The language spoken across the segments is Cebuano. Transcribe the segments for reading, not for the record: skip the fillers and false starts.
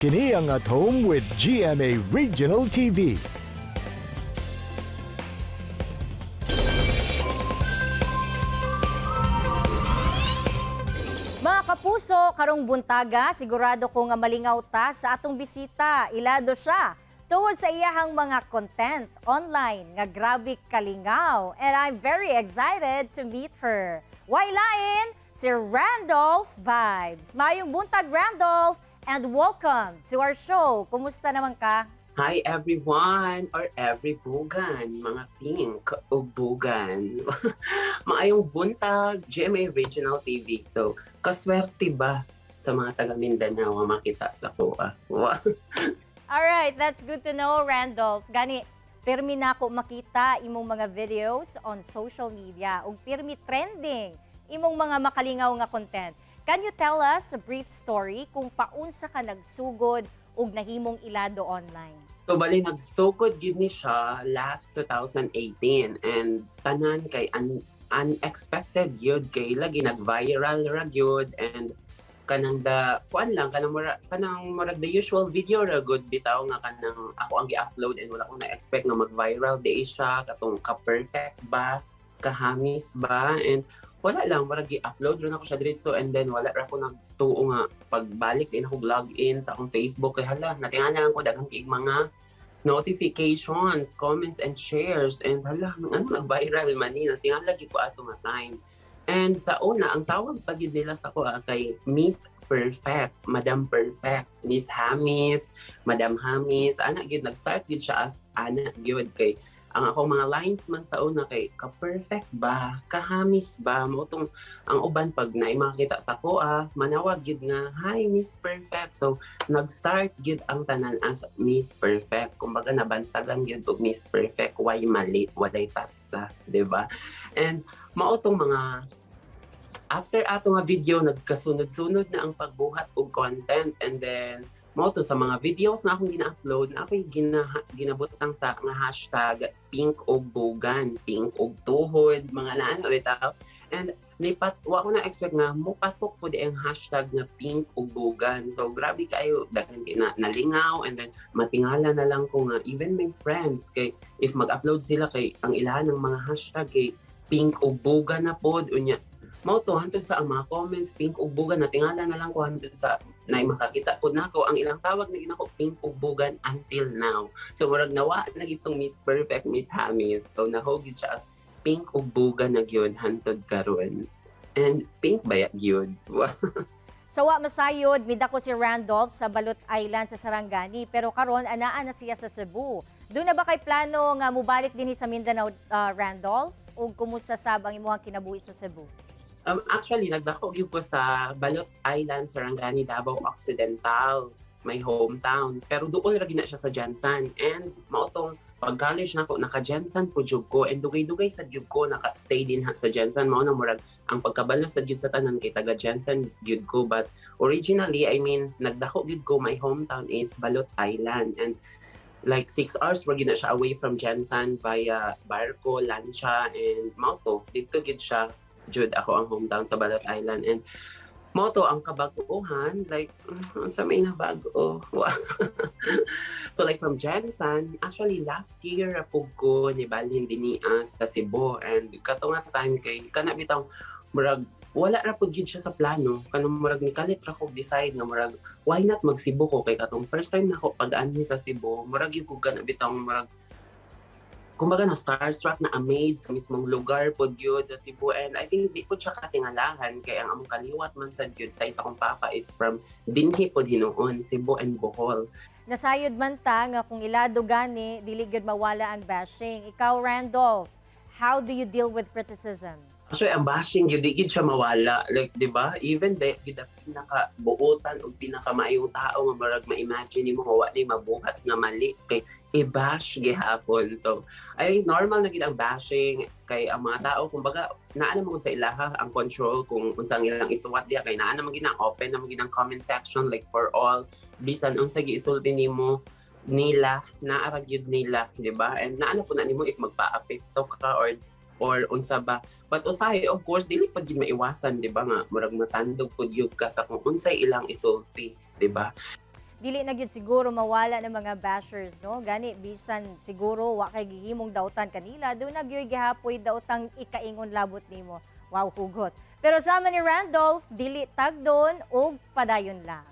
Kini ang At Home with GMA Regional TV. Mga kapuso, karong buntaga, sigurado ko nga malingaw ta sa atong bisita. Ilado siya tungod sa iyahang mga content online nga grabe kalingaw. And I'm very excited to meet her. Way lain, si Randolph Vibes. Maayong buntag, Randolph, and welcome to our show. Kumusta naman ka? Hi everyone or every bugan, mga pink o bugan. Maayong buntag, GMA Regional TV. So, kaswerte ba sa mga taga Mindanao nga makita sa kuha? Wow. All right, that's good to know, Randolph. Gani, pirmi na ako makita imong mga videos on social media ug pirmi trending imong mga makalingaw nga content. Can you tell us a brief story kung paunsa ka nagsugod ug nahimong ilado online? So, bali, nagsugod gyud ni siya last 2018 and tanan kay unexpected yun kay lagi nag-viral ra gyud and kanang the kuan lang, kanang murag the usual video ra gud bitaw nga kanang ako ang gi-upload and wala ko na-expect nga mag-viral di siya katong ka-perfect ba, kahamis ba, and wala lang, murag gi-upload ra nako siya diretso and then wala ra ko nagtuo nga pagbalik din ako log in sa akong Facebook kay hala, natingala ko daghan kay mga notifications, comments and shares and hala, ano, nag-viral man ni. Natingala gyud ko ato nga time. And sa una, ang tawag pa gyud nila sa ko kay Miss Perfect, Madam Perfect, Miss Hamis, Madam Hamis. Ana gyud, nag-start gyud siya as ana gyud kay ang akong mga lines man sa una kay ka-perfect ba, kahamis ba, mao tong ang uban pag naay makakita sa ko manawag gyud nga, "Hi, Miss Perfect." So nag-start gyud ang tanan as Miss Perfect. Kumbaga nabansagan gyud og Miss Perfect, why mali, walay tatsa, di ba? And mao tong mga after ato nga video, nagkasunod-sunod na ang pagbuhat og content and then mao to sa mga videos na akong gina-upload na ako'y ginabutang sa nga hashtag pink og bugan, pink og tuhod, mga naan bitaw. And nipat wa ko na expect nga mopatok pud ang hashtag nga pink og bugan. So grabe kayo, daghan kay na nalingaw and then matingala na lang ko nga even my friends kay if mag-upload sila kay ang ilahan ng mga hashtag kay pink og bugan na pod. Unya mao to hantod sa ang mga comments pink og bugan, natingala na lang ko hantod sa nay makakita pod nako ang ilang tawag na ginako pink og bugan until now. So murag nawa na gitong Miss Perfect, Miss Hamis, so nahogid siya as pink og bugan na gyud hantod karon and pink baya gyud. So wa masayod, midako si Randolph sa Balut Island sa Sarangani, pero karon anaa na siya sa Cebu. Duna ba kay plano nga mubalik dinhi sa Mindanao, Randolph? Ug kumusta sab ang imong kinabuhi sa Cebu? Actually, nagdako gyud ko sa Balut Island, Sarangani, Davao Occidental, my hometown. Pero doon ra na siya sa GenSan. And mao tong pag college nako naka GenSan po jud ko and dugay-dugay sa jud ko naka-stay din ha sa GenSan. Mao na murag ang pagkabalo sa jud sa tanan kay taga GenSan gyud ko, but originally, I mean, nagdako gyud ko, my hometown is Balut Island and like 6 hours ra gyud na siya away from GenSan via barko, lancha, and mao to didto gyud siya jud ako ang hometown sa Balut Island. And mao to ang kabaguhan, like sa may nabago. So like from GenSan, actually last year po ko nibalhin dinhi sa Cebu and kato nga time kay kana bitang murag wala ra pud gyud siya sa plano, kanang murag nikalit ra ko decide nga murag why not mag Cebu ko kay katong first time nako pag-anhi sa Cebu, murag gyud ko kana bitang murag kumbaga na starstruck, na amazed sa mismong lugar pod gyud sa Cebu. And I think di pod siya katingalahan kay ang among kaliwat man sa gyud sa akong papa is from dinhi pod hinuon, Cebu and Bohol. Nasayod man ta nga kung ilado gani, dili gyud mawala ang bashing. Ikaw, Randolph, how do you deal with criticism? Actually, ang bashing gyud di gyud siya mawala. Like, di ba? Even the gyud ang pinaka buotan o pinaka maayong tao nga murag ma-imagine nimo nga wa ni mabuhat nga mali kay i-bash gihapon. So, ay normal na gyud ang bashing kay ang mga tao kumbaga naa naman sa ilaha ang control kung unsang ilang isuwat diha kay naa naman gyud ang open naman gyud ang comment section like for all, bisan unsa giisulti nimo nila, naa ra gyud nila, di ba? And naa na po na nimo if magpa-apekto ka or unsa ba. But usahay, of course, dili pag gyud maiwasan, di ba nga, murag matandog pud gyud ka sa kung unsay ilang isulti, di ba? Dili na gyud siguro mawala ng mga bashers, no? Gani bisan siguro wa kay gihimong dautan kanila, duna gyud gihapoy daotang ikaingon labot nimo. Wow, hugot. Pero sama ni Randolph, dili tagdon og padayon lang.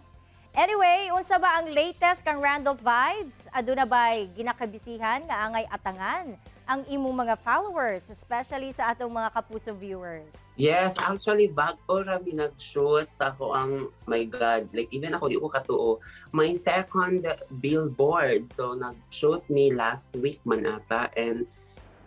Anyway, unsa ba ang latest kang Randolph Vibes? Aduna ba'y ginakabisihan nga angay atangan ang imong mga followers, especially sa atong mga Kapuso viewers? Yes, actually, bago ra mi nag-shoot sa ako ang, my God, like even ako, di ko katuo. My second billboard. So, nag-shoot me last week man ata. And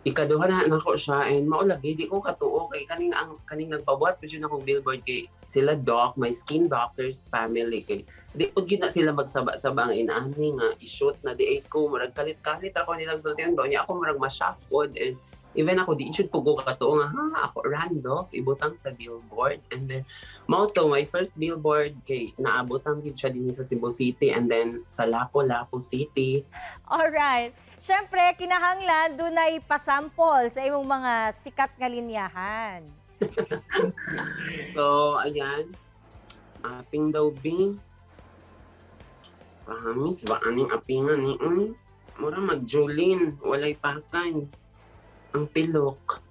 ikaduha na nako siya and mao lagi, di ko katuo kay kaning ang kaning nagpabuhat pa jud akong billboard kay sila doc, my skin doctor's family, kay di pud gyud na sila magsaba-saba ang inaani nga i-shoot na di ay ko murag kalit-kalit ra ko nilang sultihan ba niya. Ako murag ma-shock pod and even ako, di jud ko katuo nga, ha, ako Randolph ibutang sa billboard. And then mao to my first billboard kay naabotang gid siya dinhi sa Cebu City and then sa Lapu-Lapu City. Alright. Siyempre, kinahanglan dunay pasample sa imong mga sikat nga linyahan. So, ayan. Aping daw, B. Pahamis ba aning apingan ni uy? Mura mag-Julin, walay pakay. Ang pilok.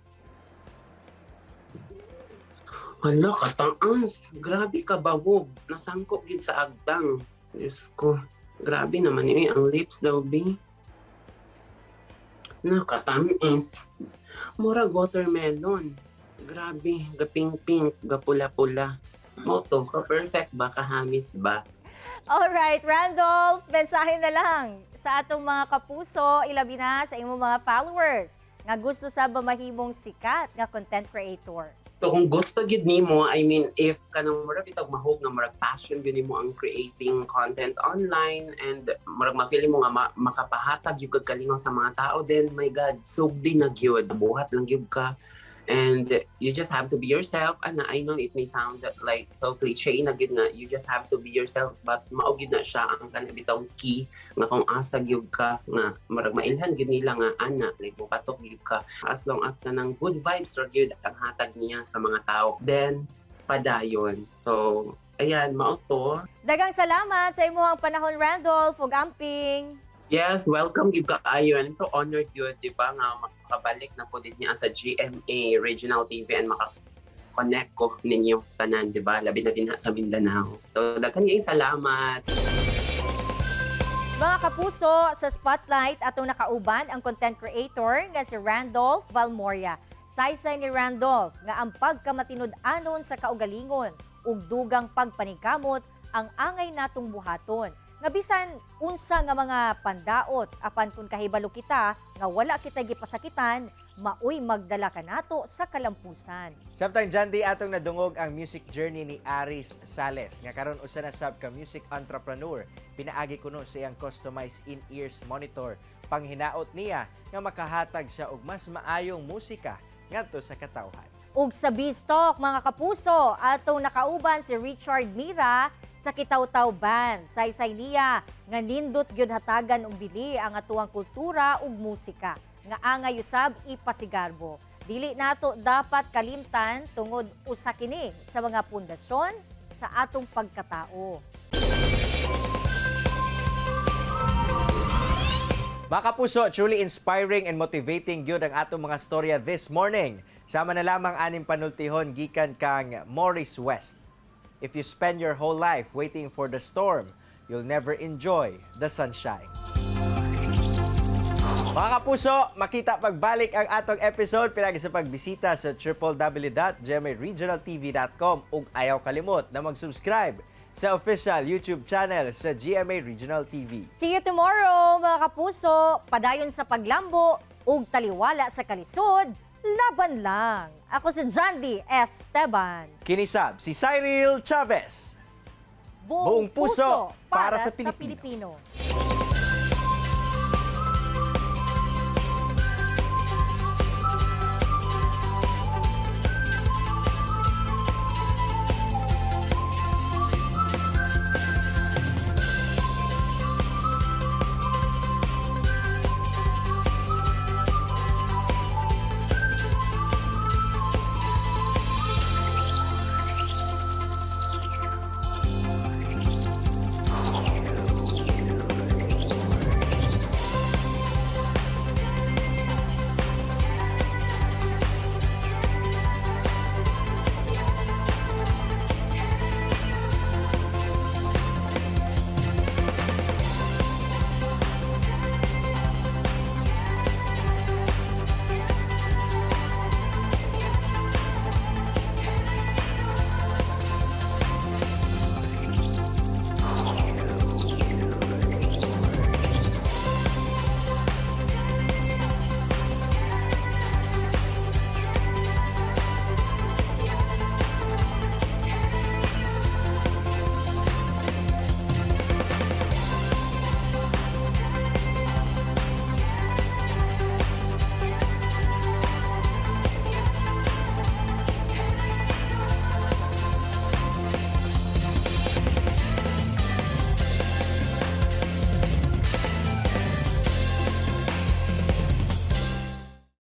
Hala, kataas. Grabe ka bawog. Nasangkop gid sa agtang. Diyos ko. Grabe naman eh. Ang lips daw, B. Nakatamis. Murag watermelon. Grabe, gaping-pink, gapula-pula. Mao to, ka-perfect ba, kahamis ba? Alright, Randolph, mensahe na lang sa atong mga kapuso, ilabi na sa imong mga followers nga gusto sa ba mahimong sikat nga content creator. So kung gusto gid nimo, I mean, if kanang murag bitag mahog nga murag passion gyud nimo ang creating content online and murag ma-feel mo nga makapahatag gyud kag kalingaw sa mga tao, then my God, sugdi na gyud. Buhat lang gyud ka. And you just have to be yourself. Ana, I know it may sound like so cliche na gyud nga you just have to be yourself, but mao gyud na siya ang kanang bitawng key nga kung asa gyud ka nga murag mailhan gyud nila nga ana, like mopatok gyud ka, as long as kanang good vibes ra gyud ang hatag niya sa mga tao, then padayon. So ayan, mao to. Daghang salamat sa imong panahon, Randolph, ug amping. Yes, welcome gyud kaayo. I'm so honored gyud, di ba, nga makabalik na po din niya sa GMA Regional TV and maka-connect ko ninyo tanan, di ba? Labi na din ha sa Mindanao. So daghan kayong salamat. Mga kapuso, sa Spotlight atong nakauban ang content creator nga si Randolph Valmoria. Saysay ni Randolph nga ang pagkamatinud-anon sa kaugalingon ug dugang pagpaningkamot ang angay natong buhaton. Nga bisan unsa nga mga pandaot, apan kung kahibalo kita nga wala kita gipasakitan, maoy magdala kanato sa kalampusan. Samtang Jandy, atong nadungog ang music journey ni Aris Sales nga karon usa na sab ka music entrepreneur pinaagi kuno sa iyang customized in-ears monitor. Panghinaot niya nga makahatag siya og mas maayong musika ngadto sa katawhan. Ug sa Biztalk, mga kapuso, atong nakauban si Richard Mira sa Kitaw-Taw Band. Saysay niya nga nindot gyud hatagan og bili ang atuang kultura ug musika nga angay usab ipasigarbo. Dili nato dapat kalimtan tungod usa kini sa mga pundasyon sa atong pagkatao. Mga kapuso, truly inspiring and motivating gyud ang atong mga storya this morning. Sama na lamang aning panultihon gikan kang Morris West. "If you spend your whole life waiting for the storm, you'll never enjoy the sunshine." Mga kapuso, makita pagbalik ang atong episode pinagi sa pagbisita sa www.gmaregionaltv.com ug ayaw kalimot na mag-subscribe sa official YouTube channel sa GMA Regional TV. See you tomorrow, mga kapuso. Padayon sa paglambo ug taliwala sa kalisod, laban lang. Ako si Jandy Esteban. Kini sab si Cyril Chavez. Buong puso para sa Pilipino. Pilipino.